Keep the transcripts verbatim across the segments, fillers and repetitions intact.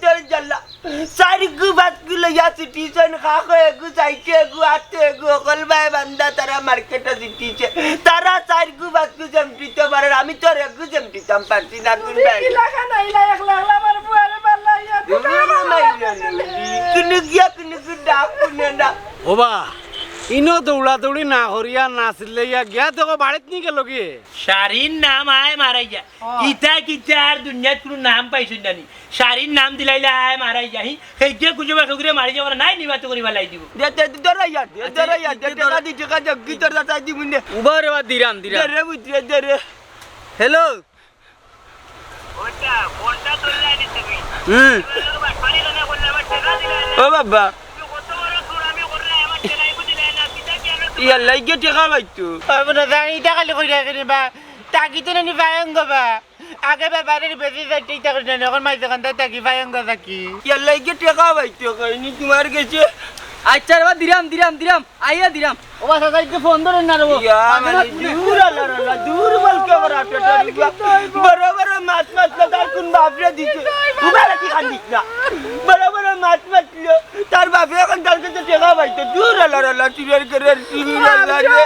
তোর জ্বালা। চাইরগু পাঁচগু লইয়া ছুটিছইন, খাখো এগু, চাইতে এগু, আতে এগু, অকল বায় বান্দা তারা মার্কেটো ছুটিছে। তারা চাইরগু পাঁচগু যেমটিতো পারর, আমি তোর এগু যেমটিতাম পারছি না, কোন বায়? কিলা খান আইলা একলা একলা আমার বুয়ারে বালা ইয়া। কুনু গিয়া কুনু গু ডাক কুনে না। ওবা, ইনো দৌড়াদৌড়ি না করিয়া না চিল্লাইয়া গিয়া দেখো বাড়িত নি গেল গিয়ে। শাড়ির নাম আয় মারাইয়া। ও। ইতা কিতা আর দুনিয়াত কুনু নাম পাইছইন না নি? শাড়ির নাম দিলাইলে আয় মারাইয়া, হি? হেইগে গুজবা খেগুরে মারি যাওয়ার নাই, নিবাত করি ফালাই দিব। দে, দে, দে, ধরা ইয়ার, দে, আচ্ছা, ধরা ইয়ার, দে, ইতে টেকা ধরা। দি, টেকা দি, কি তোর দাদা দি মুন্ডে। উবা রে বা, দিরাম, দিরাম। দে রে, বুঝ রে, দে রে। হ্যালো। হুম। ও বাবা। ইয়ার লাগিও টেকা পাইতো। ও বোন, জানি ইটা খালি কইরা কেনে বা? তাকি তো নানি পায়ঙ্গ বা। আগে বাবারে বেশি যাইতে ইটা করি না, এখন মাইজে কান্দায় তাকি পায়ঙ্গ তাকি। ইয়ার লাগিও টেকা পাইতো কইনি তোমার গেছে। আচ্ছা রে বা, দিরাম, দিরাম, দিরাম। আইয়া দিরাম। ও বা, চাচা, একটু ফোন ধরেন না রে বা। ইয়া, মানে, দূর আল্লাহ, আল্লাহ, দূর বলকে আবার আটে আটে আটে। বড় বড় মাছ মারলো, তার কোন বাপরে দিছে? উবারে কি খান দিস না? বড় বড় মাছ মারলো, তার বাপরে এখন তার কাছে টেকা পাইতো। দূর আল্লাহ, আল্লাহ, চুরের ঘরের চুর আল্লাহ রে।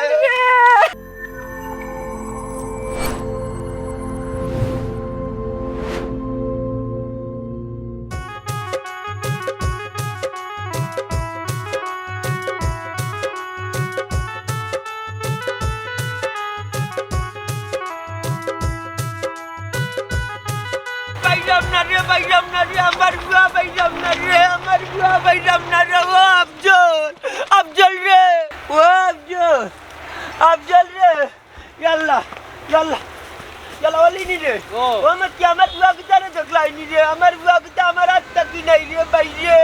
পাইলাম না রে, পাইলাম না রে, আমার বুয়া পাইলাম না রে, আমার বুয়া পাইলাম না রে, ও আফজল, আফজল রে, ও আফজল, আফজল রে। ইয়াল্লা, ইয়াল্লা, ইয়াল্লা, ওলি নি রে। ও। ও আমার কি আমার বুয়া কিতা রে দেখলাই নি রে? আমার বুয়া কিতা আমার আত থাকি নাই রে ভাই রে।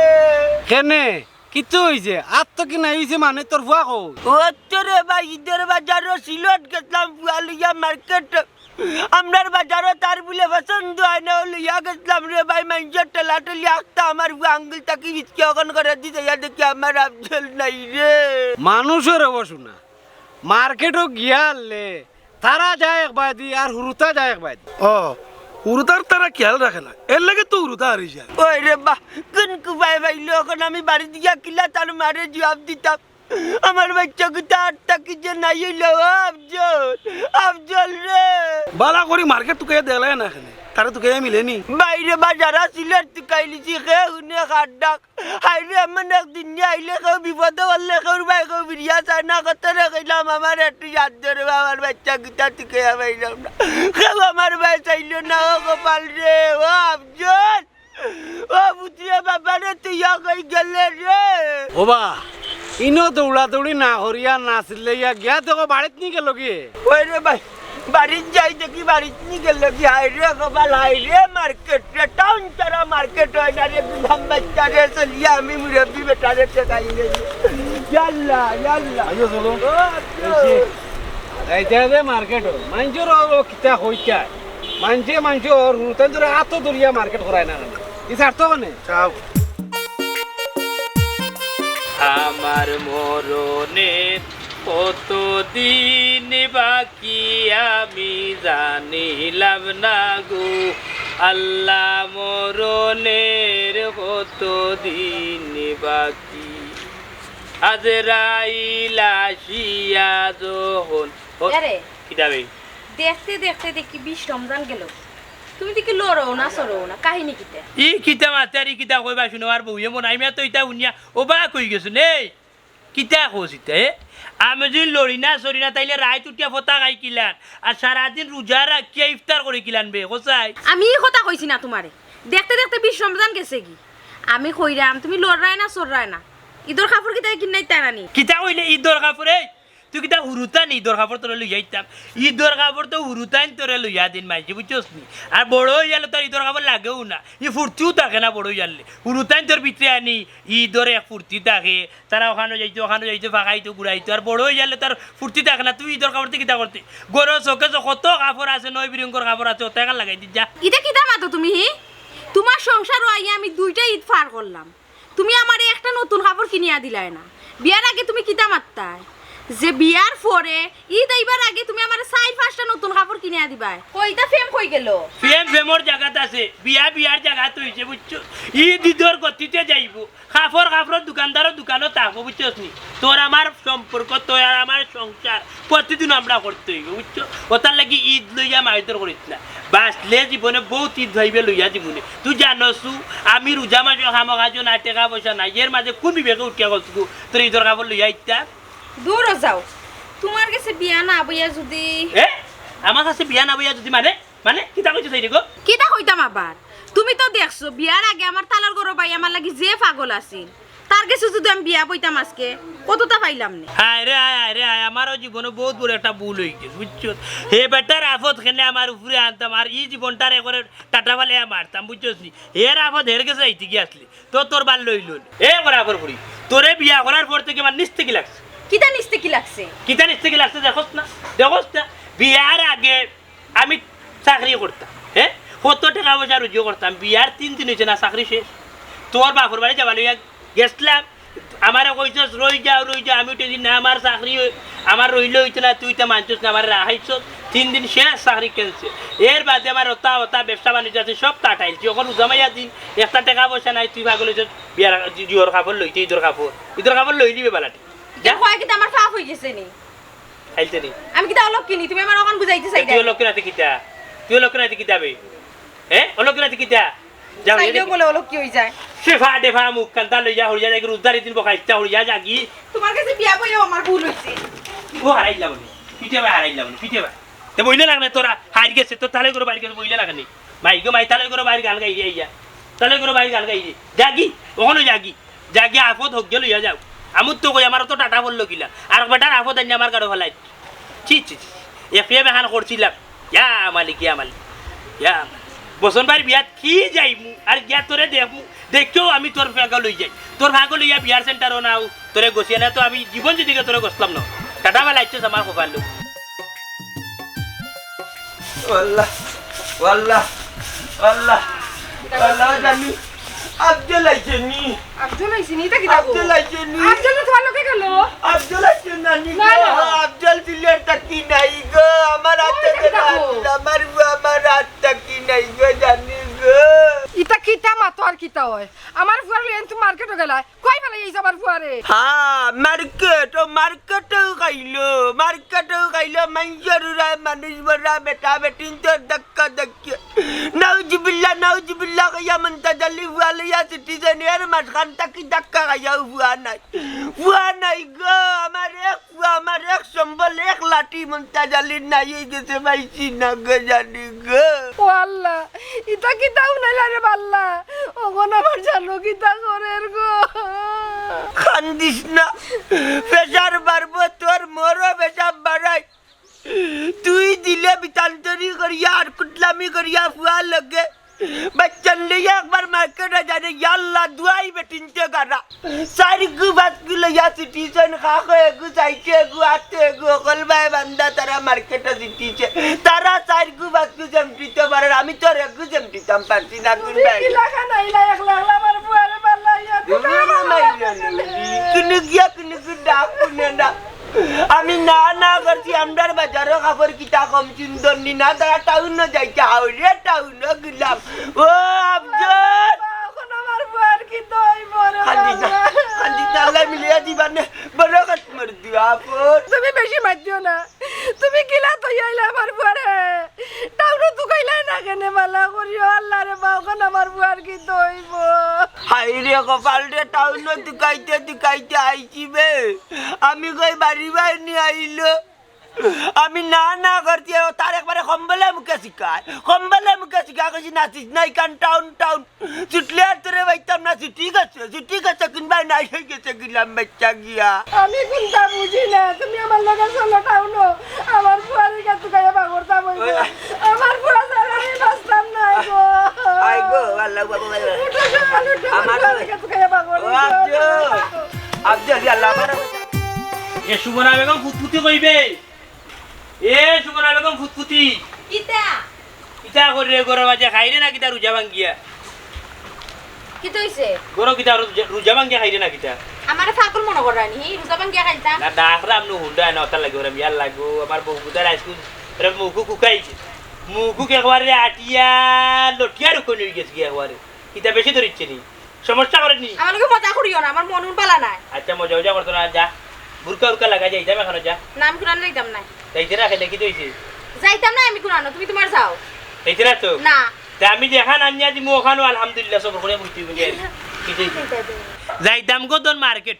কেনে? কিতা অইছে? আত থাকি নাই অইছে মানে তোর ফুয়া কই? ও তো রে ভাই, ইদর বাজারো সিলট গেছলাম ফুয়া লইয়া মার্কেট। আমরার বাজারো তার বুলে পছন্দ অয় না, ও লইয়া গেছলাম রে ভাই, মাইনষর ঠেলা ঠেলি আখতা আমার ফুয়া আঙ্গুল থাকি বিচকে অখন করে দিছে, ইয়া দেখি আমার আফজল নাই রে। মানুষর অবশ্য না। মার্কেটো গিয়া হারলে তারা যায় এক বায়দি আর হুরুতা যায় এক বায়দি। ও, হুরুতার তারা খেয়াল রাখে না, এর লাগি তো হুরুতা হারি যায়। ওই রে বা, কোন কুবায় পাইলো, অখন আমি বাড়িত গিয়া কিলা তার মারে জুয়াব দিতাম। আমার বাইচ্চা কিতা আত থাকি যে নাই অইলো, ও আফজল, আফজল রে। বালা করি মার্কেট তুকাইয়া দেখলায় না কেনে, তারে তুকাইয়া মিলেনি। বাইরে বাজারা সিলেট তুকাইলিছি, কে হুনে কার ডাক। হায়রে, এমন একদিন নি আইলে কেউ বিপদো পড়লে, কেউর বায় কেউ ফিরিয়া চায় না। কতরে কইলাম, আমার একটু ইয়াদ ধরে, আমার বাইচ্চা কিতা তুকাইয়া পাইলাম না। কেউ আমার বায় চাইলো না, ও কপাল রে, ও আফজল। ও পুতরে, বাবারে তুই ইয়া কই গেলে রে। ওবা, ইনো দৌড়াদৌড়ি না করিয়া না চিল্লাইয়া গিয়া দেখো বাড়িত নি গেল গিয়ে। ওই রে ভাই, বাড়িত যাই দেখি বাড়িত নি গেল কি, হায়রে কপাল, হায়রে মার্কেট রে, টাউন ছাড়া মার্কেট অয় না রে, গুলাম বাইচ্চা রে, চলিয়া আমি মুরব্বি বেটারে ঠেকাই নেই। ইয়াল্লা, ইয়াল্লা। আইও চলো। ও, আব্দুল। এই যে, এই যে, যে মার্কেট অয়, মাইনষর অ, অ, কিতা কইতা? মাইনষে, মাইনষর হুরুতাইন্তরে আতো ধরিয়া মার্কেট করায় না কেনে? ই ছাড়তো কেনে? চাও। আমার মরণের কত দিন বাকি আমি জানিলাম না গো, আল্লাহ মরণের কত দিন বাকি। আজরাইল আসিয়া যখন, ও, এরে, কিতা বে? দেখতে দেখতে দেখি বিশ রমজান গেল। তুমি দেখি লড়ো না, চড়ো না, কাহিনী কিতা? ই কিতা মাতে আর ই কিতা কইবা শুনো, আর বউয়ে মন আইমিয়া তো ইতা হুনিয়া অবাক অই গেছো নে। কিতা কস ইতা, এ? আমি যদি লড়ি না, চড়ি না, তাইলে রাইত উঠিয়া ফতা খাই কিলান? আর সারাদিন রোজা রাখিয়া ইফতার করি কিলান বে, কছাই? আমি ই কথা কইছি না তুমারে। দেখতে দেখতে বিশ রমজান গেছে গি। আমি কইরাম, তুমি লড়রায় না, চড়রায় না। ইদর কাপড় কিতা কিনাইতায় না নি? কিতা কইলে ইদর কাপড়, এই? তুই কিতা হুরুতা নি, ইদর কাপড় তোরে লইয়া আইতাম? ইদর কাপড় তো হুরুতাইন্তরে লইয়া দেইন মাইনষে, বুঝছস নি? আর বড় অইয়ালে তো আর ইদর কাপড় লাগেও না। ই ফুর্তিও থাকে না বড় অইয়ালে। হুরুতাইন্তর ভিতরে আনি, ইদর এক ফুর্তি থাকে। তারা অখানো যাইতো, অখানো যাইতো, ফাঁকাইতো, ঘুরাইতো। আর বড় অইয়ালে তো আর ফুর্তি থাকে না। তুই ইদর কাপড় দি কিতা করতে? ঘরো চৌকেসো কত কাপড় আছে, নয় বিরঙ্গর কাপড় আছে, অতা এখান লাগাই দি যা। ইতা কিতা মাতো তুমি, হি? তুমার সংসারো আইয়া আমি দুইটা ইদ পার করলাম। তুমি আমারে একটা নতুন কাপড় কিনিয়া দিলায় না। বিয়ার আগে তুমি কিতা মাততায়? যে বিয়ার পরে, ঈদ আইবার আগে তুমি আমারে চাইর পাঁচটা নতুন কাপড় কিনিয়া দিবায়। কইতা প্রেম কই গেল? প্রেম প্রেমর জাগাত আছে, বিয়া বিয়ার জাগাত অইছে, বুঝছো? ঈদ ঈদর গতিতে যাইবো। কাপড় কাপড়র দোকানদারর দোকানো থাকবো, বুঝছস নি? তোর আমার সম্পর্ক, তোর আর আমার সংসার প্রতিদিন আমরা করতে অইবো, বুঝছো? অতার লাগি ঈদ লইয়া মাইদর করিস না। বাঁচলে জীবনে বউত ঈদ ভাইবে লইয়া জীবনে। তুই জানস, আমি রোজা মাসো কামো কাজো না, টেকা পয়সা নাই, এর মাঝে কুন বিবেকে উঠিয়া কইস গো, তোর ঈদর কাপড় লইয়া আইতা? দূরও যাও, তুমার গেছে বিয়া না বইয়া যুদি এ? আমার কাছে বিয়া না বইয়া যুদি মানে? মানে? কিতা কইতে চাইরে গো? কিতা কইতাম আবার? তুমি তো দেখছো, বিয়ার আগে আমার তালর ঘরর ভাই আমার লাগি যে পাগল আছিল, তার গেছে যুদি আমি বিয়া বইতাম আজকে, কততা পাইলাম নে। হায় রে হায়, হায় রে হায়, আমারও জীবনে বউত বড় একটা ভুল অই গেছে, বুঝছো? হে বেটার আফত কেনে আমার উপরে আনতাম, আর ই জীবনটারে করে টাটা ফালাইয়া মারতাম, বুঝছস নি? হের আফত হের গেছে আইতে গিয়া আসলে, তো তোর বার লইল নি। এ করা পর করি, তোরে বিয়া করার পর থাকি আমার নিচ থাকি লাগছে। কিতা নিচ থাকি লাগছে? কিতা নিচ থাকি লাগছে দেখোস না? দেখোস না? বিয়ার আগে আমি চাকরি করতাম, হ্যাঁ, কত টেকা পয়সা রুজি করতাম, বিয়ার তিন দিন অইছে না, চাকরি শেষ। তোর বাপর বাড়ি যাবা লইয়া গেছলাম, আমারে কইছস, "রই যাও, রই যাও।" আমি উঠেছি, "না, আমার চাকরি অই-, আমার রইলে অইতো না, তুই তো মানছস না, আমারে রাখাইছস।" তিন দিন শেষ, চাকরি cancel। এর বাদে আমার অতা অতা ব্যবসা বাণিজ্য আছে, সব তাটাইলছি। অখন রোজা মাইয়া দিন, একটা টেকা পয়সা নাই, তুই পাগল অইছস, বিয়ার, জিওর কাপড় লইতে, ঈদর কাপড়, ঈদর কাপড় লইলিবে বালাটি। যা। কয় কিতা আমার পাপ অই গেছে নি? আইলতে নি। আমি কিতা অলক্ষী নি? তুমি আমারে অখন বুঝাইতে চাইরায়? তুই অলক্ষী নাতে কিতা? তুই অলক্ষী নাতে কিতা বে? হ্যাঁ? অলক্ষী নাতে কিতা? যাও, চাইলেও এদিকে। বলে অলক্ষী অই যায়। সে ফা দে ফা মুখ কান্তা লইয়া হরিয়া যাগি, রোজদারি দিন বকাইতা হরিয়া যাগি। তুমার গেছে বিয়া বইয়াও আমার ভুল অইছে। ও হারাইলা বলে। পিঠে ভাই হারাইলা বলে, পিঠে ভাই। তে বইলে লাগনে তোরা হারি গেছে, তোর তালে করে বাড়ি গেছে, বইলে লাগনে। মাই গো মাই, তালে করে বাড়ি গান গাইরে আইয়া। তালে করে বাড়ি গান গাইরে। যাগি, অখনো যাগি। যাগি আফত হক গেল ইয়া যাও। আমুর তো কই আমার তো টাটা পড়লো কিলা। আর বেটার আফত আইনে আমার গাড়ো ফালাই। ছি, ছি, ছি। এফএম এখান করছিলাম। ইয়া মালিক, ইয়া মালিক, ইয়া মালিক। বসন ভাইর বিয়াত কি যাইমু? আর গিয়া তোরে দেখমু। দেখেও আমি তোর ফাগল অই যাই। তোর ফাগল অইয়া বিয়ার সেন্টারও নাও। তোরে গছিয়া না তো আমি জীবন যদি তোরে গছলাম না। টাটা ফালাইছস আমার কপালো। আল্লাহ, আল্লাহ, আল্লাহ, আল্লাহ জানি। আফজল আইছে নি? আফজল আইছে নি? ইতা কিতা গো? আফজল আইছে নি? আফজল তো তুমার লগে গেল। আফজল আইছে না নি না, গো? না। আফজল সিলেট থাকি নাই গো। আমার হাত থাকি নাই। আমার বউ আমার হাত থাকি নাই গো, জানি গো। ইতা কিতা মাতো আর কিতা অয়? আমার ফুয়ার লইয়া তুমি মার্কেটো গেলায়। কই ফালাই আইছো আমার ফুয়ারে? হ্যাঁ, মার্কেট, ও মার্কেটেও খাইলো, মার্কেটেও খাইলো, মাইনষর উড়ায় মানুষ মরা, বেটা বেটিন তোর ধাক্কা ধাক্কি। নাউজুবিল্লাহ, নাউজুবিল্লাহ কইয়া মন্তাজ আলী ফুয়া লইয়া সিটিজেন এর মাঝখান থাকি ধাক্কা খাইয়াও ফুয়া নাই। ফুয়া নাই গো, আমার এক ফুয়া, আমার এক সম্বল, এক লাঠি মন্তাজ আলীর নাই অই গেছে, পাইছি না গো, জানি গো। ও আল্লাহ, ইতা কিতা হুনাইলা রে বাল্লা? অখন আমার জানো কিতা করের গো? কান্দিস না, প্রেশার বাড়বো তোর, মোরও প্রেশার বাড়াই। তুই দিলে বিতান্তরি করিয়া আর কুটলামি করিয়া ফুয়া লগে বাচ্চান লইয়া একবার মার্কেটে যারে, ইয়াল্লা দুয়াই বেটিনতে গারা। চাইরগু পাঁচগু লইয়া সিটিজেন, খাখো এগু, চাইতে এগু, আতে এগু, অকল বায় বান্দা তারা মার্কেটে সিটিজেন। তারা চাইরগু পাঁচগু যেমটিতে পারের, আমি তোর এগু যেমটিতাম পারছি না, কোন তুমি বায়? কিলা খান আইলা একলা একলা আমার ফুয়ারে বাল্লা ইয়া? দুলারে মাইরে নি, কুনু গিয়া কুনু গু ডাক কুনে না। আমি না না করছি, আমরার বাজারো কাপড় কিতা কম সুন্দর নি না, তারা টাউনো যাইতা, হাওড়ে টাউনো গেলাম। ও আফজল! বাবা, অখন আমার ফুয়ার কিতা অইবো রে কান্দিস না, বাবা? কান্দিস না, আল্লাহ মিলিয়া দিবা নে, বরকত মর দিবা আপন। তুমি বেশি মাতিও না, তুমি কিলা থইয়া আইলা আমার ফুয়ারে? টাউনো তুকাইলায় না কেনে বালা করিও, আল্লাহ রে বাবা, অখন আমার ফুয়ার কিতা অইবো? হায় রে কপাল রে, টাউনো তুকাইতে তুকাইতে আইছি বে। আমি কই বাড়ি বায় নি আইলো। আমি না না করছি, ও তার একবারে কম্বলে মুখে শিকায়, কম্বলে মুখে শিকায়, কইছি নাচিস না, ইখান টাউন টাউন। ছুটলে আর তোরে পাইতাম না, ছুটি গেছে, ছুটি গেছে, কিনবায় নাই অই গেছে, গেলাম বাচ্চা গিয়া। আমি কুনতা বুঝি না, তুমি আমার লগে চলো টাউনো, আমার ফুয়ারে গা তুকাইয়া বাগরতাম অইবো। ওই, আমার ফুয়া ছাড়া আমি বাঁচতাম না গো। আই গো, আল্লাহ বাবা, বাবা। উঠো, সকাল উঠো, আমার আমার ফুয়ারে গা তুকাইয়া বাগরতাম। ও আফজল, আফজল, ইয়া আল্লাহ, আমার এ সুবনা বেগম ফুতফুতি কইবে। এ সুবনা বেগম ফুতফুতি। কিতা? কিতা করে রে ঘরর মাঝে খাইরে না কিতা রোজা ভাঙ্গিয়া? কিতা অইছে? ঘরো কিতা রোজা, রোজা ভাঙ্গিয়া খাইরে না কিতা? আমারে পাগল মনো কররায়নি, হি, রোজা ভাঙ্গিয়া খাইতাম। না, ডাকরাম নু হুন্ডা না, ওটার লাগি ওরা মিয়ার লাগো, আমার বউ বুঝার আইসকুল, ওরা মুখু কুকাইছে। মুখু কে একবারে আটিয়া, লটিয়া রুকন অই গেছে কি একবারে। কিতা বেশি ধরিচ্ছে নি? সমস্যা করে নি? আমার লগে মজা করিও না, আমার মন উন বালা নাই। আচ্ছা, মজা উজা করতো না, যা। বুরকা উরকা লাগা যাইতাম এখন, যা। নাম কুরআন যাইতাম না। যাইতে না, খেলে কি হইছে? যাইতাম না আমি কুরআনো, তুমি তোমার যাও। যাইতে না তো? না। তে আমি যেখান আনিয়া দিমু, ওখানও আলহামদুলিল্লাহ সবর করে বুঝতে হইবে যে কিতা হইছে। যাইতাম গো তোর মার্কেট,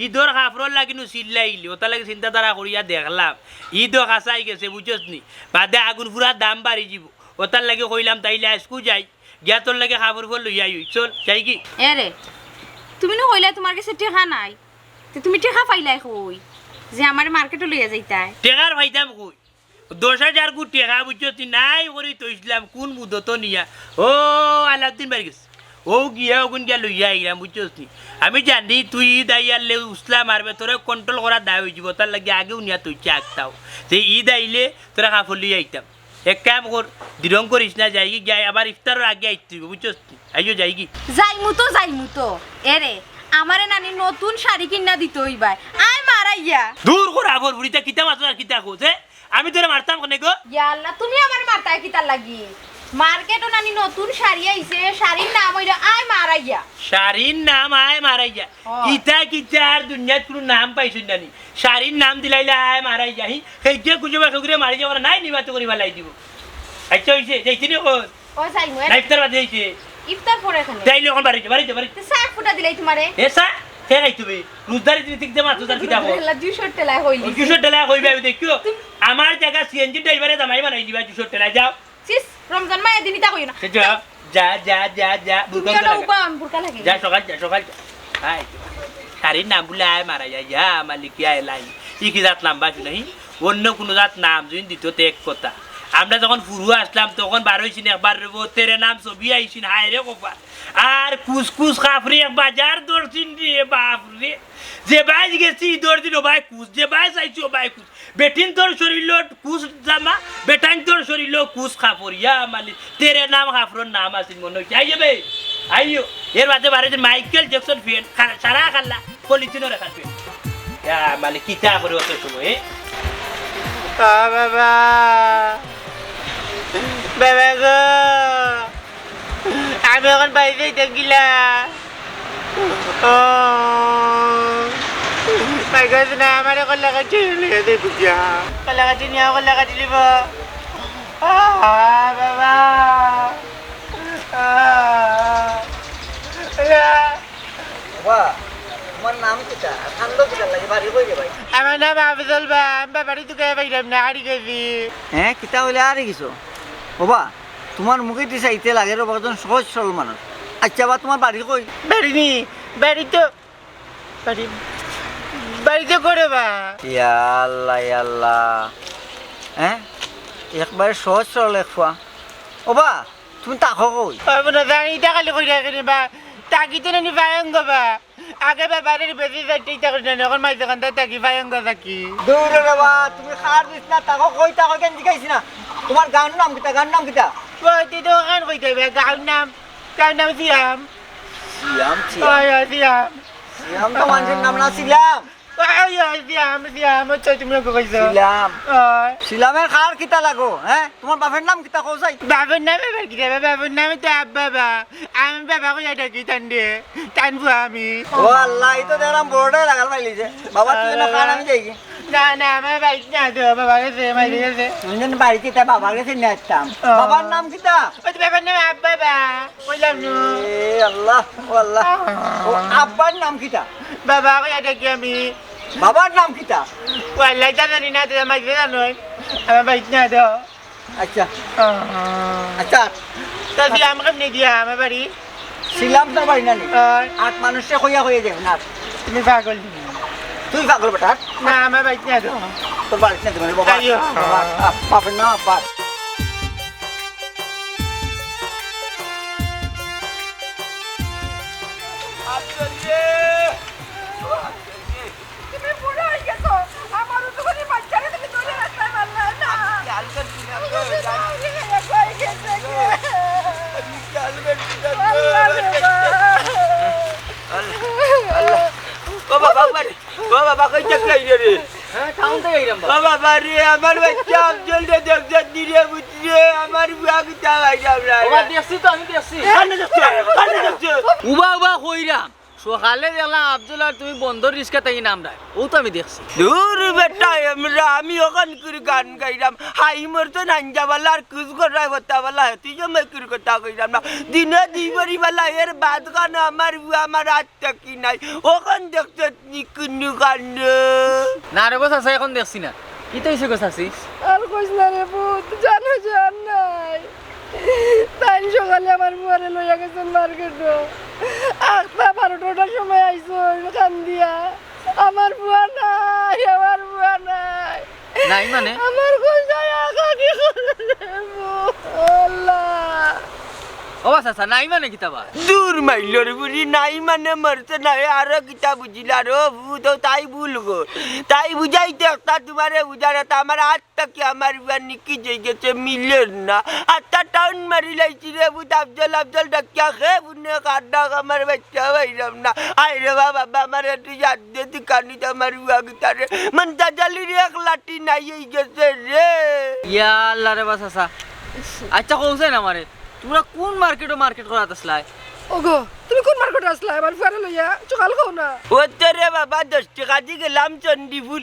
ইদর কাপড়র লাগি নু চিল্লাইলি, ওটার লাগি চিন্তাধারা করিয়া দেখলাম, ইদও খাসাই গেছে, বুঝছস নি? বাদে আগুন পুরা দাম বাড়ি যিবো, ওটার লাগি কইলাম তাইলে আইজকু যাই, গিয়া তোর লাগি কাপড় উপর লইয়া আই, চল, যাই কি? এ রে, তুমি নু কইলায় তোমার গেছে টেকা নাই, তে তুমি টেকা পাইলায় কই যে আমারে মার্কেটো লইয়া যাইতায়? টেকার পাইতাম কই? দশ হাজার গু টেকা, বুঝছস নি? নাই করি থইছলাম কুন মুদতো নিয়া। ও আলাউদ্দিন বাড়ি গেছে। ও গিয়া ওগুন গিয়া লইয়া আইলাম, বুঝছস নি? আমি জানি তুই ইদ আইয়ারলে উসলা মারবে, তোরে control করা দায় অই যিবো, তার লাগি আগেউ নিয়া থইছি আগটাও। যে ইদ আইলে তোরে কাপড় লইয়া আইতাম। এক কাম কর, দিরং করিস না, যাইগি গিয়া আবার ইফতারর আগে আইতে অইবো, বুঝছস নি? আইও যাইগি। যাইমু তো, যাইমু তো। এ রে, আমারে নানি নতুন শাড়ি কিনা দিতো অইবায়। আয় মারাইয়া। দূর কর আবর বুড়িটা, কিতা মাতস আর কিতা কস, এ? আমি তোরে মারতাম কেনে গো? ইয়া আল্লাহ, তুমি আমারে মারতায় কিতার লাগি? মার্কেটো নানি নতুন শাড়ি আইছে, শাড়ির নাম অইলো আয় মারাইয়া। শাড়ির নাম আয় মারাইয়া। ও। ইতা কিতা আর দুনিয়াত কুনু নাম পাইছইন নানি? শাড়ির নাম দিলাইলা আয় মারাইয়া, হি? হেইগে গুজবা খেগুরে মারি যাওয়ার নাই, নিবাত করি ফালাই দিবো। আচ্ছা, অইছে, যাইতে নি কই? ও যাইমু, এ। না, ইফতার বাদে যাইতে। ইফতার পরে খানে। তাইলে অখন বাড়ি যা, বাড়ি যা, বাড়ি যা। তে চা ফুটা দিলাই তোমারে। এ চা? কে খাই তুমি? রোজদারি দিন ঠিক দে মাত্র তার কিতা কর। আল্লাহ, জুসর টেলায় কইলি। ও জুসর টেলায় কইবে, আমি দেখিও। তুমি আমার জাগা সিএনজি ড্রাইভারে জামাই বানাই দিবা জুসর টেলায়, যাও। চিস, রমজান মাস এদিন ইতা কইও না। সে যা, যা, যা, যা, যা, তুমি বুরকা না লাগা। উবা, আমি বুরকা লাগি। যা, সকাল যা, সকাল যা। হায়, শাড়ির নাম বুলে আয় মারা যায়, যা, মালিক, ইয়া এলাই। ই কি জাত নাম বাসু নাই? অন্য কুনু জাত নাম যদি দিত, তে এক কথা। আমরা যখন ফুরু আসলাম, তখন বার অইছি না একবার রে বো, তেরে নাম ছবি আইছি না, হায় রে কপাল। আর কুস কুস কাপড়ে এক বাজার ধরছি রে, বাপ রে। যে বাই গেছি, ধরছি ও বাই কুস, যে বাই চাইছি, ও বাই কুস। বেটিন্তর শরীলো কুস জামা, বেটাইন্তর শরীলো কুস কাপড়। ইয়া মালিক, তেরে নাম কাপড়র নাম আছিল মনো অইছে। আইও বে, আইও। এর বাদে বারে যে মাইকেল জ্যাকসন ফ্যান, খা-, সারা খাল্লা, পলিথিনর এখান ফ্যান। ইয়া মালিক, কিতা করে অত সময়, এ? আ বাবা, বাবা গো। আমি অখন বাড়িত যাইতাম গিলা। ও, ভাই গো, না, আমারে কলা কাটি লইয়া যাই বুঝিয়া। কলা কাটি নিয়া কলা কাটি লিব। আ, বাবা। আ, বাবা। ওবা, তোমার নাম কিতা? আর কান্দো কিতার লাগি? বাড়ি কই রে ভাই? আমার নাম আফজল বা, আমি বাড়ি তুকাইয়া পাইলাম না, হারি গেছি। হ্যাঁ, কিতা কইলে হারি গেছো? ওবা, তোমার মুখেদি চাইতে লাগের ওবা একজন সহজ সরল মানুষ। আইচ্ছা বা, তোমার বাড়ি কই? বাড়ি নি, বাড়ি তো, বাড়ি, বাড়ি তো করে বা। ইয়া আল্লাহ, ইয়া আল্লাহ। হ্যাঁ? একবারে সহজ সরল এক ফুয়া। ওবা, তুমি থাকো কই? ওবা না, জানি ইটা খালি কইরা কেনে বা, থাকি তো নানি পায়ঙ্গ বা। আগে বাবারে বেশি যাইতে ইতা করি না, অখন মাইজে কান্দাত থাকি, পায়ঙ্গ থাকি। দূর রে বা, তুমি কার বিছনাত থাকো, কই থাকো, কেন জিগাইছি না? তোমার গাঁওর নাম কিতা, গাঁওর নাম কিতা? ওই তুই তো অখান কইতে অইবে, গাঁওর নাম, গাঁওর নাম সিয়াম। সিয়াম, সিয়াম। ওই, ওই, সিয়াম। সিয়াম তো মানুষর নাম না, সিলাম। ওই, ওই, সিয়াম, সিয়াম, আচ্ছা, তুমি ওকে কইছো। সিলাম। ওই। সিলামে কার কিতা লাগো, হ্যাঁ? তোমার বাপের নাম কিতা কও চাই? বাপের নামে আবার কিতা বা? বাপের নামে তো আব্বা বা। আমি বাবা কইয়া ডাকি তানরে। তান ফুয়া আমি। ও আল্লাহ, ই তো দেখলাম বড়টাই লাগাল পাইলিছে। বাবা, তুই না খান, আমি যাই গি। না, না, আমার বাড়িত না তো, বাবা গেছে, মাইরে গেছে। আমি যেন বাড়িত ইতা বাবার গেছে নিয়া আসতাম। ও। বাবার নাম কিতা? ওই তো বাবার নাম আব্বা বা। কইলাম নু। এ আল্লাহ, ও আল্লাহ। ও আব্বার নাম কিতা? বাবা কইয়া ডাকি আমি। বাবার নাম কিতা? ও আল্লাহ, ইতা জানি না, তো মাইরে জানো। আমার বাড়িত না তো। আচ্ছা। আহ। আচ্ছা। তা দিলাম কেমনে দিয়া আমার বাড়ি? সিলাম তোর বাড়ি না নি? আহ। আট মানুষে কইয়া কইয়া দেব না। তুমি পাগল নি? তুই পাগল বেটা। না, আমার বাড়িত না তো। তোর বাড়িত না তো, মানে, বাবা। আইও। বাবা, আ-, বাপের নাম আব্বাস। তুমি বুড়া অই গেছো, আমার অতখানি বাচ্চারে তুমি ধরে রাখতে পারলা না। আমি খেয়াল করছি না গো, জানি। অই গেছে গো। আমি খেয়াল করছি না গো। আল্লাহ রে বাবা। আল্লাহ, আল্লাহ। ও বাবা রে, ও বাবা, কই থাকি আইরে রে? হ্যাঁ, টাউন থাকি আইরাম বাবা। ও বাবা রে, আমার বাচ্চা আফজল রে দেখছস নি রে, বুঝরে, আমার বুয়া কিতা বাইরে আমরা। বাবা, দেখছি তো, আমি দেখছি। কানে দেখছো? কানে দেখছো? উবা উবা কইরাম। সকালে দেখলাম আফজল আর তুমি বন্দর রিস্কা থাকি নামরায়। অউ তো আমি দেখছি। দূর বেটা, আমরা, আমি অখান করি গান গাইরাম। হাই মরতো নাঞ্জাবালা আর কুস গড়ায় ফতাবালা, তুই যে মেকুর কথা কইরাম না। দিনে দুই বড়ি বালা, এর বাদ খানো আমার বুয়া আমার আত থাকি নাই। অখান দেখছস নি কুনু কাণ্ড? না রে গো চাচা, অখন দেখছি না। কিতা অইছে গো চাচি? আর কইস না রে পুত, জানো জান নাই। তাইন সকালে আমার বুয়ারে লইয়া গেছইন মার্কেটো। আখতা বারোটার সময় আইছইন কান্দিয়া। আমার বুয়া নাই, আমার বুয়া নাই। নাই মানে? আমার কইছে আখা কি করে রে পুত? আল্লাহ। ও চাচা, নাই মানে কিতা বা? দূর মাইলর বুড়ি, নাই মানে মরছে না, এ আরো কিতা বুঝিলা রে পুত, তাই ভুল গো। তাই বুঝাইতে একটা তুমারে বুঝার, এটা আমার আত থাকি আমার বুয়া নিকি যাই গেছে, মিলের না। আত্তা টাউন মারি লাইছি রে পুত, আফজল, আফজল ডাকিয়া খে বুনে কার ডাক আমার বাচ্চা বাইরাম না। আয় রে বাবা, বাবা, আমার একটু জাত দে তুই কানি তো আমার বুয়া কিতা রে। মন্তাজ আলীর এক লাঠি নাই অই গেছে রে। ইয়া আল্লাহ রে বা চাচা। আচ্ছা, কওছাইন আমারে, তুমরা কুন মার্কেটো মার্কেট করাত আছলায়? ওগো, তুমি কুন মার্কেটো আছলায়? আমার ফুয়ারে লইয়া সকাল কও না। ওতে রে বাবা, দশ টেকা দি গেলাম চণ্ডীপুর।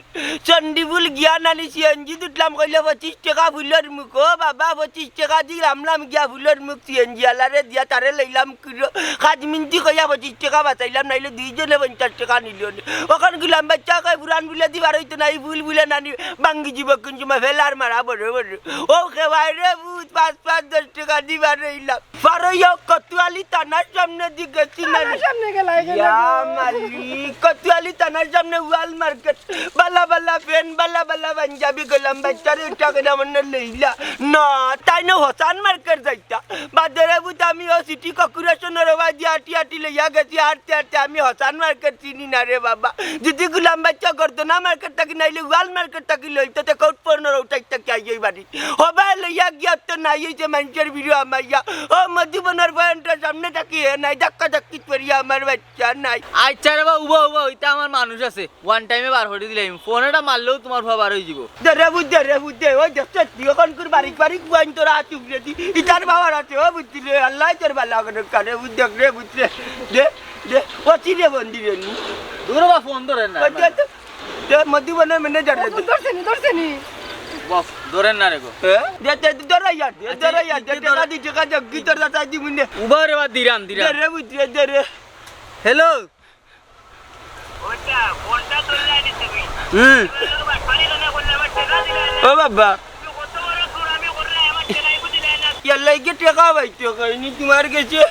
চণ্ডীপুর গিয়া নানি সিএনজি উঠলাম, কইলে পঁচিশ টেকা ফুলর মুখ। ও বাবা, পঁচিশ টেকা দি লামলাম গিয়া ফুলর মুখ সিএনজি আলারে দিয়া তারে লইলাম কুড়ো। কাজ মিনতি কইয়া পঁচিশ টেকা বাঁচাইলাম, নাইলে দুইজনে পঞ্চাশ টেকা নিল নে। অখন গুলাম বাচ্চা কয়, "পুরান বুলে দি বার অইতো না, ই ফুল বুলে নানি ভাঙ্গি যিবো, কুন সময় ফেলার মারা বড় বড়।" ও খেবাই রে পুত, পাঁচ পাঁচ দশ টেকা দি বার অইলাম। পারো ইয়ো কোতোয়ালি থানার সামনে দি গেছি না। থানার সামনে গেলাই গেলে ইয়া গো। মালিক, কোতোয়ালি থানার সামনে ওয়াল মার্কেট। বালা বালা প্যান্ট, বালা বালা পাঞ্জাবি, গোলাম বাচ্চারে উঠা করে মনে লইলা। না, তাইন হসান মার্কেট যাইতা। বাদরে বুঝ আমি ও সিটি কর্পোরেশনর ওবায়দি আটি আটি লইয়া গেছি, আটতে আটতে আমি হসান মার্কেট চিনি না রে বাবা। যদি গুলাম বাচ্চা গর্দনা মার্কেট থাকি নাইলে ওয়াল মার্কেট থাকি লইতো, তে কোট পর্নর উঠাই থাকি আইয়াই বাড়ি। হবায় লইয়া গিয়া তো নাই, এই যে মাইনষর ভিড়ো আমাইয়া। ও মধুবনর পয়েন্টর সামনে থাকি হে নাই, ধাক্কা ধাক্কি করিয়া আমার বাচ্চা নাই। আচ্ছা রে বা, উবা, উবা, ইতা আমার মানুষ আছে, ওয়ান টাইমে বার করি দিলাইমু। ফোন এটা মারলেউ তুমার ফুয়া বার অই যিবো। দে রে বুঝ দে, রে বুঝ দে, ওই দেখছস তুই অখন কুর বারিক বারিক বুয়াইন তোরা আত উগরে দি। ইতার বাবার আতে, ও বুঝলি রে, আল্লায় তোর বালা করে কারে বুঝ দেখ রে, বুঝ রে। দে, দে, ও চিনে বন্দি রে নি। দূর বা, ফোন ধরে না। ওই দে তো। দে, মধুবনর ম্যানেজার রে। ফোন ধরছে নি, ধরছে নি। বাপ, ধরেন না রে গো। হ্যাঁ? দে, দে, দে, ধরে ইয়ার, দে, আচ্ছা, ধরে ইয়ার, দে, দে, টেকা ধরে। দি, টেকা দি, কি তোর দাদা দি মুন্ডে। উবা রে বা, দিরাম, দিরাম। দে রে, বুঝ রে, দে রে। হ্যালো। ওটা, ফোনটা ধরলে আনি তুমি। হুম। তুমি লোক বাটপারি কেন করলে? আমার টেকা দিলে না। ও বাবা। তুমি কত বড় চোর, আমি করলে আমার টেকা এগু দিলে না। ইয়ার লাগি টেকা পাইতে কইনি তোমার গেছে।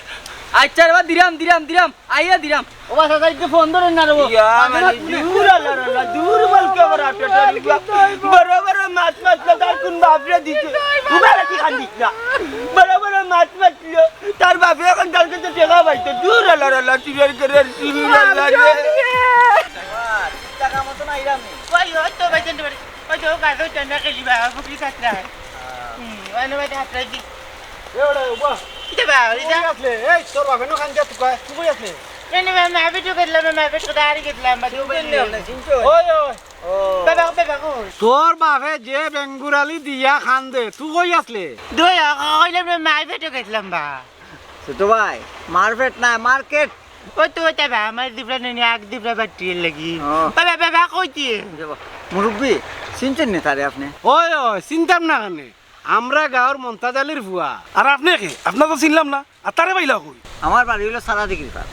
আচ্ছা রে বা, দিরাম, দিরাম, দিরাম। আইয়া দিরাম। ও বা, চাচা, একটু ফোন ধরেন না রে বা। ইয়া, মাঝে মানে, রাত মনে দূর আল্লাহ রে আল্লাহ, দূর বলকে আবার আটটা আরে, টাকা। কিন্তু হইব। বড় বড় মাছ মারলো, তার কোন বাপরে দিছে? কিন্তু হইব। উবারে কি খান দিস না? বড় বড় মাছ মারলো, তার বাপে অখন তার কাছে টেকা পাইতো। দূর আল্লাহ রে আল্লাহ, চুরের ঘরের চুর আল্লাহ রে। টাকা মতো না, ইরাম নেই। ওই, ওই তো ভাই, জানতে পারি। ওই তো, গাছ ওই তো, না খেলি বা, বুকরি কাটলা। হুম, ওই না ভাই, হাত রাখি। এ ওটা, উবা। কিতা বা, ওই তুই যা। কই আছলে? এই, তোর বাপে নু খান দিয়া তুকায়, তুই কই আছলে? কেন বা, মা বেটো গেছিলাম, মা বেটো দাঁড়ি গেছিলাম, বা, তুই চিনছস নি? ওই, ওই। ও। বাবা, বাবা, কই? তোর বাপে যে বেঙ্গুরালি দিয়া খান দে, তুই কই আছলে? দুই, কইলাম রে, মা বেটো গেছিলাম বা। ছোট ভাই, মারপেট না, মার্কেট। ওই তো, ওই তো বা, আমার দিবরা নেই, আগ দিবরা বাটির লাগি। ও। বাবা, বাবা, কইছি। মুরব্বি, চিনছেন নি তারে আপনি? ওই, ওই, চিনতাম না কেনে? আমরা গাঁওর মন্তাজ আলীর ফুয়া। আর আপনি কে? আপনার তো চিনলাম না। আর তারে পাইলা কই? আমার বাড়ি অইলো সারা দিঘির পার।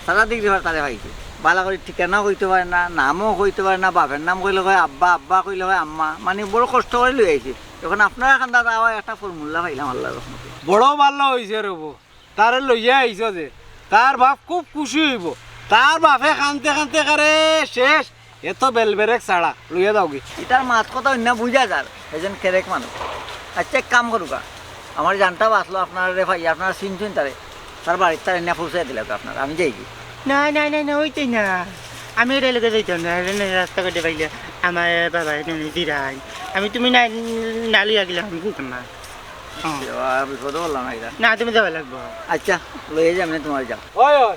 সারা দিঘির পার তারে পাইছি। বালা করি ঠিকানাও কইতে পারে না, নামও কইতে পারে না, বাপের নাম কইলে কয় আব্বা, আব্বা কইলে কয় আম্মা। মানে বড় কষ্ট করি লই আইছি। এখন আপনারা কান্দাত আবার একটা ফর্মুলা পাইলাম আল্লাহর রহমতে। বড় ভালা অইছে রে বা। তারে লইয়া আইছো যে, তার বাপ খুব খুশি অইবো। তার বাপে কানতে কানতে একেবারে শেষ, এত বেলবেরেক ছাড়া, লইয়া যাওগি। ইতার মাত কথা অইন্য বুঝা যার, এজন কেরেক মানুষ। আচ্ছা, এক কাম করুকা, আমার জানটা বাঁচলো, আপনারে পাই, আপনারা চিনছইন তারে, তার বাড়িত তারে নিয়া পৌঁছাই দিলাউকা আপনারা, আমি যাইগি। না, না, না, না, অইতই না। আমি এটার লগে যাইতাম না, এরে না রাস্তাঘাটে পাইলে আমার বাবা এনে দিরাই। আমি তুমি না, না লইয়া গেলে আমি যাইতাম না। হ্যাঁ। বিপদে পড়লাম না এটা। না, তুমি যাওয়া লাগবো। আচ্ছা, লইয়া যাই, আমি তোমার যাও। ওই, ওই,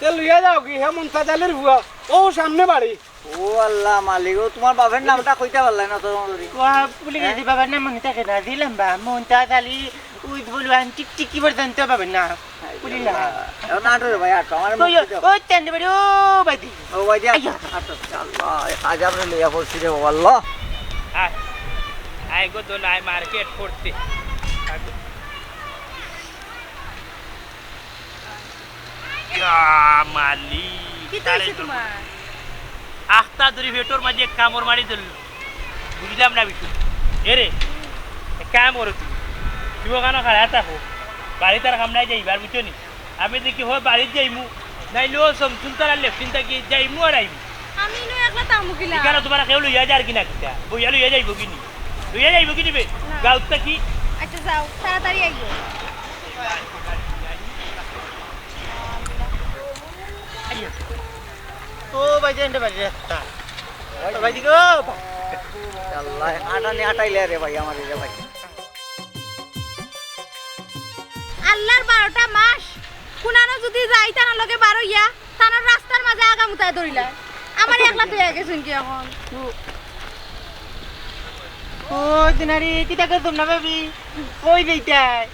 এ লইয়া যাওগি, হে মুমতাজ আলীর ফুয়া, অউ সামনে বাড়ি। ও আল্লাহ মালিক, ও তুমার বাপের নামটা কইতা পারলায় না তো, জমা করি। ও, ভুলি গেছি, হ্যাঁ? বাবার নাম মনো থাকে না, দিলাম বা, মুমতাজ আলী, উদ্বুল ওয়ান, টিক টিক কি পর্যন্ত বাবার নাম। ভুলি না। এখন আটো রে ভাই, আটো, আমার কই, মুক্তি দাও। ও, চান্দে বাড়ি, ও, বাদি। ও, ভাই দিয়া। আইয়া। আটো, আল্লাহ, আজ আমরা লইয়া পড়ছি রে, ও আল্লাহ। আয়, আয় গো, দোল, আয় মার্কেট করতে। ইয়া মালিক, কিতা অইছে তারে তুমার? আখতা ধরি পেটর মাঝে এক কামড় মারি ধরল। বুঝলাম না বিটু। এ রে, এক কাম করো তুমি। তুমি ওখানো খাড়া থাকো। বাড়িত আর কাম নাই যাইবার, বুঝছো নি? আমি দেখি হয় বাড়িত যাইমু, নাইলে ও সমসুন তারা লেফটিন থাকি যাইমু আর আইমু। আমি ইনো একলা থাকমু কিলা? এখানো তুমার কেউ লইয়া যার কি না কিতা? বইয়া লইয়া যাইবো কি নি? লইয়া যাইবো কি নিবে? না। গাউত থাকি? আচ্ছা যাও, তাড়াতাড়ি আইও। ও ভাই, যাইন রে ভাই, রাস্তা। ও ভাই, দিকে, ও ভাই। আল্লাহ, আটানি আটাইলে রে ভাই, আমার এই রে ভাই। আল্লাহর বারোটা মাস, কুনানো যদি যাই, তার লগে বারইয়া, তার রাস্তার মাঝে আগা মুতায় ধরিলা। আমার একলা তো হয়ে গেছেন কি এখন? ও, দিনারি, কিতা করতাম না ভাবি? কই যাইতায়?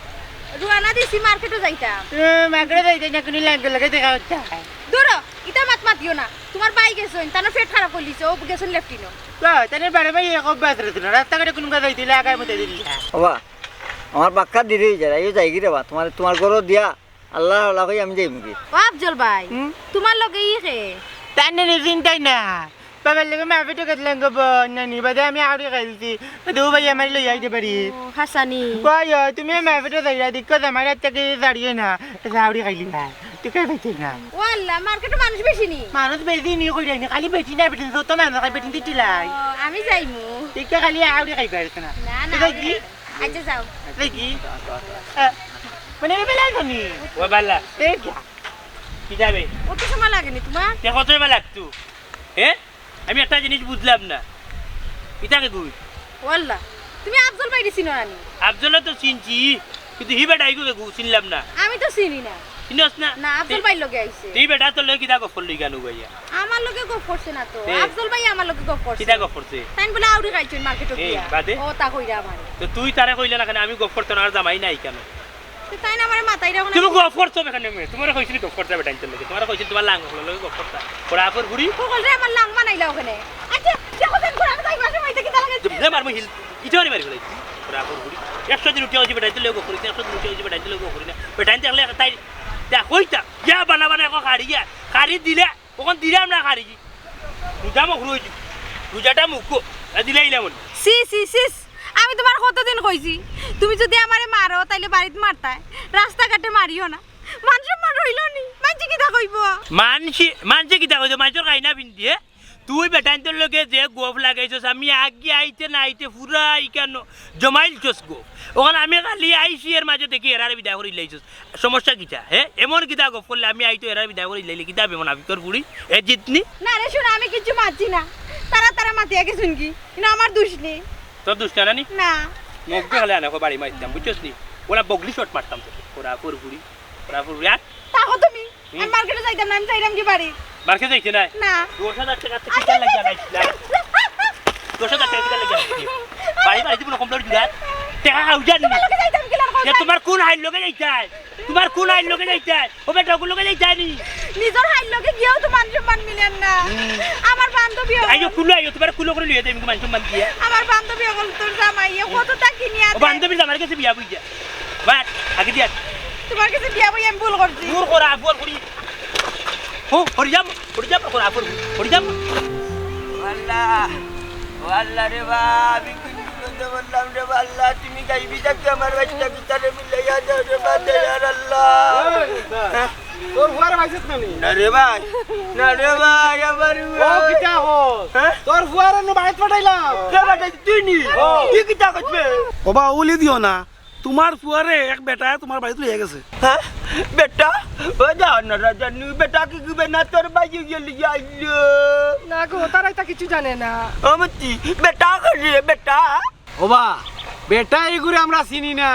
রুয়ানা দিছি, মার্কেটে যাইতাম। এ, মার্কেটে যাইতায় না, কোনো লাগে লাগে দেখা হচ্ছে। ধরো, ইতা মাত মাতিও না। তুমার ভাই গেছইন, তার পেট খারাপ করিলিছে, ও গেছইন লেফটিনো। কই, তার বারে ভাই এক অভ্যাস রয়েছে না, রাস্তাঘাটে কোনো কথা হইতে হইলে আগায় মতো দিলি। বাবা, আমার বাক্কা দেরি হয়ে যায়, আইও যাই কি রে বা, তোমার, তোমার ঘরো দিয়া আল্লাহ আল্লাহ কই আমি যাইমু কি? ও আফজল ভাই, হুম? তুমার লগে ই কে? তার নিয়ে চিন্তাই না, বাবার লগে মাহফিল গেছিলাম গো বোন, নানি, বাদে আমি আউরি খাইলছি, বাদে ও ভাই আমার লই আইতে পারি। ও, হাসানি। কই, ও, তুমি মাহফিল যাইরা, দেখো আমার হাত থেকে দাঁড়িয়ে না, আউরি খাইলি ভাই, তুই কে পাইছিস না? ও আল্লাহ, মার্কেটে মানুষ বেশি নি? মানুষ বেশি নি, কই যায়নি, খালি বেটি না, বেটি তো, তো মানুষ খালি বেটি দিতে লাই। ও, আমি যাইমু। ঠিক তো খালি আউরি খাইবে আর না। না, না, তুই যাই কি? আচ্ছা, যাও। যাই কি? আ, মানে, আমি বেলায় জানি। ও বাল্লা। এই কি? কি যাবে? অত সময় লাগেনি তোমার? তে কত সময় লাগতো? হ্যাঁ? আমি একটা জিনিস বুঝলাম না। ইটা কে কই? ওয়াল্লা, তুমি আফজল ভাইরে চিনো না নি? আফজলরে তো চিনছি, কিন্তু হি বেটা ইগু কে কই চিনলাম না। আমি তো চিনি না। চিনস না? না, আফজল ভাইর লগে আইছে। তে ই বেটা তোর লগে কিতা গফ করলো ইখানো বইয়া? আমার লগে গফ করছে না তো। তে? আফজল ভাই আমার লগে গফ করছে। কিতা গফ করছে? তাইন বলে আউরি খাইছইন মার্কেটো এই, গিয়া। বাদে? ও তা কইরা আমারে। তো তুই তারে কইলে না কেনে? আমি গফ করতাম না, আর জামাই নাই কেনে? তো তাইন আমারে মাতাইরা না। তুমি গফ করছো কেনে মে? তোমারে কইছি নি গফ করতা বেটাইন্তর লগে? তোমারে কইছি তোমার লাং অকলর লগে গফ করতা। ওরা আফর ঘুরি। হকলরে আমার লাং বানাইলা ওখানে। আচ্ছা, দেখো দেন ঘোড়া আমি তাই মাসে মাইতে কিতা লাগে? রে মার মুহিল। ইটা মারি মারি ফেলাই। ওরা আফর ঘুরি। একশো দিন উঠিয়া অইছি বেটাইন্তর লগে গফ করি, একশো দিন উঠিয়া অইছি বেটাইন্তর লগে গফ করি না। বেটাইন্তে দেখলে তাই, দেখ কইতা। ইয়া বানা বানা এখন খাড়ি ইয়া। খাড়ি দিলে, ওখান দিলে আমরা খাড়ি। রোজা মকরু অইছি। রোজাটা মুখো। না দিলে ইলা বলি। সি, সি, সিস। আমি তোমার কতদিন কইছি, তুমি যদি আমারে মারো, তাইলে বাড়িত মারতায়, রাস্তাঘাটে মারিও না। মান সম্মান রইলো নি, মানষে কিতা কইবো? মানষে, মানষে কিতা কইতো? মানষর খাই না পিন্দিয়ে। তুই বেটাইন্তর লগে যে গফ লাগাইছস, আমি আগে আইতে না আইতে পুরা ইখানো জমাইলছস গফ। ওখান আমি খালি আইছি, এর মাঝে দেখি এরারে বিদায় করি লাইছস। সমস্যা কিতা? হে, এমন কিতা গফ করলে আমি আইতো এরারে বিদায় করি লাইলে কিতা হবে মোনাফিকর ফুড়ি? এ জিতনি? না রে, শোনো, আমি কিচ্ছু মাতছি না। তারা, তারা মাতিয়া গেছইন কি? কিন্তু আমার দোষ নেই। তোর দোষ না নি? না। মুখ দেখালে আনে বাড়ি মারতাম, বুঝছস নি? ওরা বগলি শট মারতাম তোকে। ওরা আফর ঘুরি, ওরা আফর ঘুরি। আর থাকো তুমি। হুম। আমি মার্কেটে যাইতাম না, আমি যাইরাম কি বাড়ি? মার্কেটে যাইতে নাই? না। দশ হাজার টেকা তো কিতার লাগি আনাইছিলা? দশ হাজার টেকা কিতার লাগি আনাইছিলা? বাড়ি বাড়ি দিব না, কম দাম জুড়া। টেকা খাও জানি। তোমার লগে যাইতাম কি লাভ? এ তোমার কোন আইন লগে যাইতায়? তোমার কোন আইন লগে যাইতায়? ও বেটা, ওগুর লগে যাইতায় নি? নিজর আইন লগে গিয়াও তো মান সম্মান মিলের না। হুম। আমার বান্ধবী অকল। আইও, কুলো আইও, তোমার কুলো করে লইয়া যাইমু মান সম্মান দিয়া। আমার বান্ধবী অকল তোর জামাই, এ কততা কিনিয়া ও দে। বান্ধবীর জামাইর গেছে বিয়া বইয়া। বাট, আগে দিয়া। তোমার গেছে বিয়া বইয়া আমি ভুল করছি। ভুল করা, ভুল করি। হো, হরি যাম, হরি যাম, করা, ভুল, হরি যাম। আল্লাহ, ও আল্লাহ রে বা, আমি কোন বিপদে পড়লাম রে বা আল্লাহ, তুমি গাইবি থাকতে আমার বাচ্চা ভিতরে মিলাইয়া দাও রে বা, দয়ার আল্লাহ। এই, স্যার, হ্যাঁ? তোর ফুয়ারে পাইছস না নি? না রে ভাই, না রে ভাই, আমার ও ফুয়া। কিতা হস? হ্যাঁ? তোর ফুয়ারে নু বাইত পাঠাইলাম। কে পাঠাইছ তুই নি? ও। তুই কিতা করবে? ও বা, উলি দিও না। তোমার ফুয়ারে এক বেটায় তোমার বাড়িত লইয়া গেছে। হ্যাঁ? বেটা? ও জানো না, জানু, বেটা কি কি বেনা তোর বাড়ি গেলি আইলো? না গো, তারা ইতা কিছু জানে না। ও মতি, বেটা করে, বেটা? ও বা, বেটা ইগুরে আমরা চিনি না,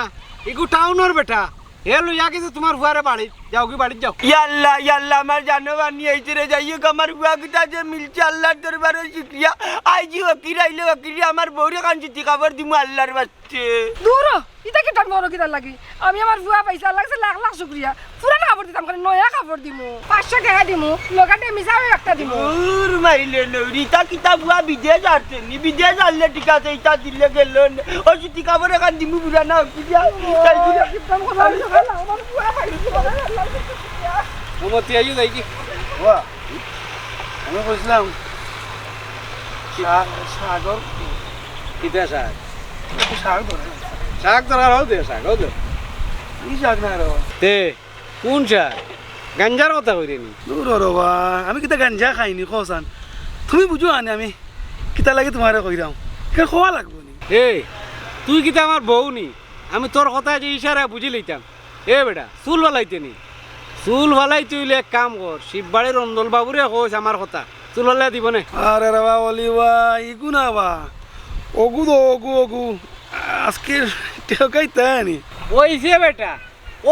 ইগু টাউনর বেটা। হে লইয়া গেছে তোমার ফুয়ারে বাড়িত। যাওগি, বাড়িত যাও। ইয়াল্লা, ইয়াল্লা, আমার জানো বানি আইছে রে, যাই হোক, আমার ফুয়া কিতা যে মিলছে, আল্লার দরবারো শুকরিয়া। আইজি ফকির আইলে ফকিরে আমার বউরে খান সুতি কাপড় দিমু আল্লার বাস্তে। দূর হ, ইতা কিতা বড় কিতা লাগি? আমি আমার ফুয়া পাইছি, আল্লার কাছে লাখ লাখ শুকরিয়া। পুরানা কাপড় দিতাম কেনে, নয়া কাপড় দিমু। পাঁচশো টেকা দিমু, লগে ডেমিজাও একটা দিমু। দূর মাইলে নৌরি, ইতা কিতা ফুয়া বিদেশ আরছে নি? বিদেশ আরলে ঠিক আছে, ইতা দিলে গেল না। ও সুতি কাপড় এখান দিমু পুরানা, কিতা? তাই কিতা? কিতা বড় হইছে, আমার ফুয়া পাইছি, আল্লার কাছে শুকরিয়া। মোমবাতি আইও যাই কি? বাবা, আমি বুঝলাম, সা-, সাগর। কিতা শাক? একটু শাক ধরে। শাক দরকার হোক দে, শাক হোক দে। কি শাক না রে বাবা? তে, কোন শাক? গাঞ্জার কথা কইরে নি? দূর রে বাবা, আমি কিতা গাঞ্জা খাইনি, কও চাইন। তুমি বুঝো আনে আমি কিতা লাগি তোমারে কইরাম। কেন কওয়া লাগবো নি? এ, তুই কিতা আমার বউ নি? আমি তোর কথা যে ইশারায় বুঝি লইতাম। এ বেটা, চুল ফালাইতে নি? চুল ফালাইতে অইলে এক কাম কর, শিববাড়ির অন্দল বাবুরে কইস আমার কথা, চুল ফালাই দিব নে। আরে রে বা, অলি বা, ইগু না বা, অগু দো, অগু, অগু। আজকে টেকাই তাই নি। অইছে বেটা,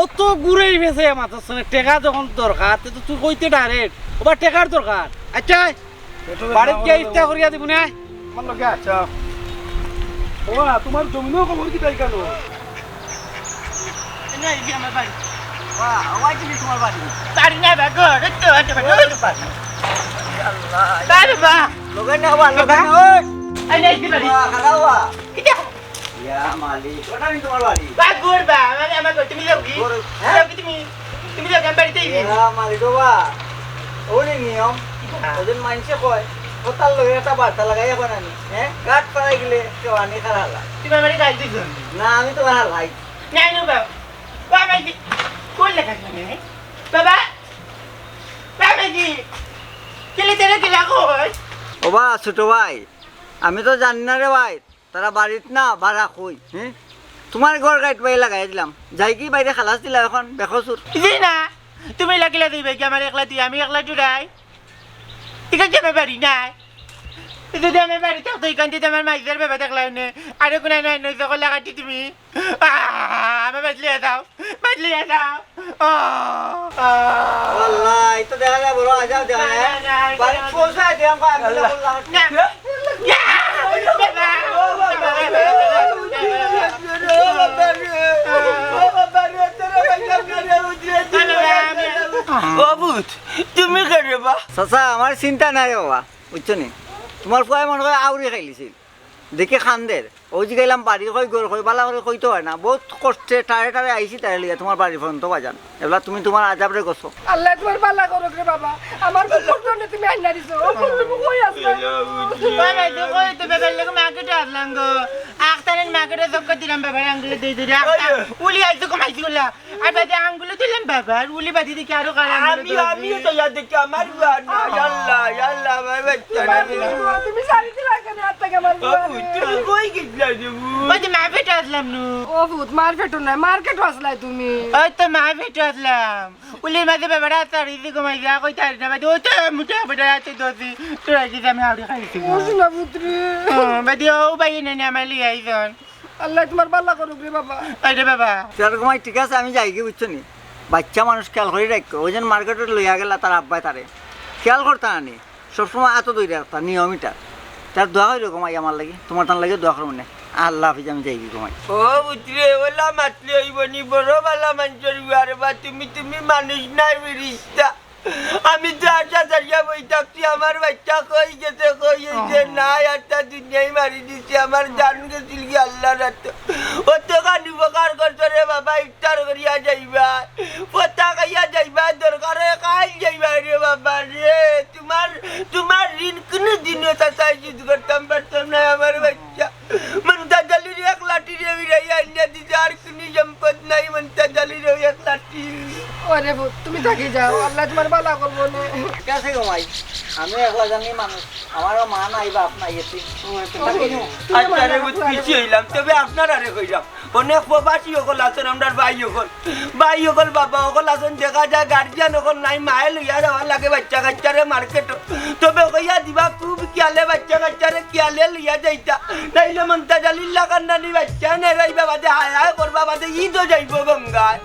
অত ঘুরাই ফেছাইয়া মাতস না, টেকা যখন দরকার, তে তো তুই কইতে direct, ওবা টেকার দরকার। আচ্ছা, বাড়িত গিয়া ইফতার করিয়া দিবো না? আমার লগে আচ্ছা। ওবা, তোমার জমিনর খবর কিতা কেন? না, এই যে আমার বাড়ি। বাড়ি না, বাবা, ঘর, এই তো, এই তো, এই তো বাড়ি। আল্লাহ। বাবা। লগে না, বাবা, লগে না, ওই। এই যে, এই যে বাড়ি। বাবা, খারাপ বাবা। কিতা? ইয়া মালিক, ওটা নি তোমার বাড়ি? বা, ঘর বা, মানে আমার ঘর, তুমি যাও কি? ঘর, হ্যাঁ? যাও কি তুমি? তুমি যাও কি, আমি বাড়িতে আইছি। ইয়া মালিক, বাবা, ওরে নিয়ম, হ্যাঁ। ওজন মানষে কয়, কথার লগে একটা বার্তা লাগাই এখন আমি, হ্যাঁ? গাট পাড়ায় গেলে কেউ আনি খারালা। তুমি আমারে গাল দিছো? না, আমি তোমার হালাই। নাই, না, বাবা। বাবা, এই যে, কোন লেখা শুনে? বাবা, বাবা, এই যে, কেলে তেরে কেলা কই? ওবা, ছোট ভাই, আমি তো জানি না রে ভাই, তারা বাড়িত না, বাড়া কই, হ্যাঁ? তোমার ঘর গাইট বাই লাগাই দিলাম। যাই কি বাইরে খালাস দিলা এখন, বেকসুর। জি না, তুমি লাগিলা দিবে কি আমার একলা দিয়ে, আমি একলা জুড়াই? ঠিক আছে, আমি বাড়ি নাই। যদি আমি বাড়ি থাকতো, এখান থেকে আমার মাইজের বাবা দেখলাম নে। আরে কোন আইন আইন হইছে, কলা কাটি তুমি। আহ, আমি বাঁচলে যাও, বাঁচলে যাও। ও, আহ। আল্লাহ, এই তো দেখা যায় বড় আজাব দেখা যায়। না, না, না, বাড়ি না। পৌঁছায় দে, আমি আল্লাহ। না। ও পুত, তুমি কেনে বা? চাচা, আমার চিন্তা নাই রে বাবা, বুঝছো নি? তোমার ফুয়ায় মনে হয় আউরি খাইলিছিল, দেখি খান্দের। ওই যে গেলাম বাড়ি কই, ঘর কই, বালা করে কইতে হয় না। বহুত কষ্টে টারে টারে আইছি তারে লইয়া তোমার বাড়ি পর্যন্ত বাজান। এবলা তুমি তোমার আজাবরে গছো। আল্লাহ তোমার বালা করুক রে বাবা। আমার পুত্ররে তুমি আইনা দিছো। ও পুত্র কই আছে? কই নাই তো, কই তো বেটার লগে মার্কেটে আসলাম গো। আখতানের মার্কেটে চক্কর দিলাম বাবার আঙ্গুলে দিয়ে দিয়ে। আখতা উলি আইতো কমাইছি গুলা। আর বাদে আঙ্গুলে দিলাম বাবার উলি বাদি দেখি আরো কার আঙ্গুলে আমি, ধরছে। আমিও তো ইয়া দেখি আমার ইয়া না, ইয়াল্লা, ইয়াল্লা, আমার বাচ্চা না। তুমি শাড়ি দিলা কেন হাত থেকে আমার বাবু, তুমি কই গেছিলা রে বাবু? ওই যে মার্কেটে আসলাম নু। ও পুত, মার্কেটও নাই, মার্কেটও আসলাই তুমি। ওই তো মার্কেটে আসলাম। উলির মাঝে বেবাটা তার ইদি ঘুমাই যা, কই তার না, বাদে ওই তো মুঠে বেটা আছে দোষী, তোরা কি আমি আউরি খাইছি। ও সোনা পুত্র। হ্যাঁ, বাদে ও ভাই এনে নে আমার লিয়ে আইজন। আল্লাহ তোমার বালা করুক রে বাবা। এই রে বাবা। তোর ঘুমাই ঠিক আছে, আমি যাই কি বুঝছো নি? বাচ্চা মানুষ খেয়াল করি রাখো, ওই জন্য মার্কেটে লইয়া গেলা তার আব্বায় তারে। খেয়াল করতা না নি? সবসময় আতো ধরে রাখতা, নিয়ম ইটা। তার দোয়া করি ঘুমাই আমার লাগি, তোমার তার লাগি দোয়া করবো না। আল্লাহ হাফিজ, আমি যাই কি ঘুমাই। ও পুত্রে, ওলা মাতলে অইব নি, বড় বালা মানুষের বিয়ারে বা তুমি, তুমি মানুষ নাই ফিরিস্তা। আমি তো আশা ছাড়িয়া বই থাকছি, আমার বাচ্চা কই গেছে, কই হইছে, নাই আর তা দুনিয়ায় মারি দিছে, আমার জান গেছিল কি আল্লাহর হাতে। অতখান উপকার করছো রে বাবা, ইফতার করিয়া যাইবা, ফতা খাইয়া যাইবা, দরকারে কাল যাইবা রে বাবা রে। তোমার, তোমার ঋণ কোনো দিনও তাতাই শোধ করতাম পারতাম না আমার বাচ্চা। মন্তাজ আলীর এক লাঠি রে বিরাই আইনা দিছে, আর কুনি সম্পদ নাই মন্তাজ আলীর ওই এক লাঠি। ওরে পুত, তুমি থাকি যাও, আল্লাহ তোমার বালা করবো নে। ঠিক আছে গো মাই, আমি একলা জানি মানুষ, আমারও মা নাই বাপ নাই, এতিম। তুমি আচ্ছা রে, মারা বুঝ খুশি হইলাম, তবে আপনার আরে কইলাম, অনেক প্রবাসী অকল আছেন, আমরার ভাই অকল, ভাই অকল, বাবা অকল আছেন, দেখা যায় গার্জিয়ান অকল নাই, মায়ে লইয়া যাওয়া লাগে বাচ্চা কাচ্চারে মার্কেট। তবে কইয়া দিবা খুব খেয়ালে বাচ্চা কাচ্চারে খেয়ালে লইয়া যাইতা, নাইলে মন্তাজ আলীর লাখান নানি বাচ্চা নেরাইবা বাদে হায় হায় করবা বাদে ঈদও যাইব গঙ্গায়।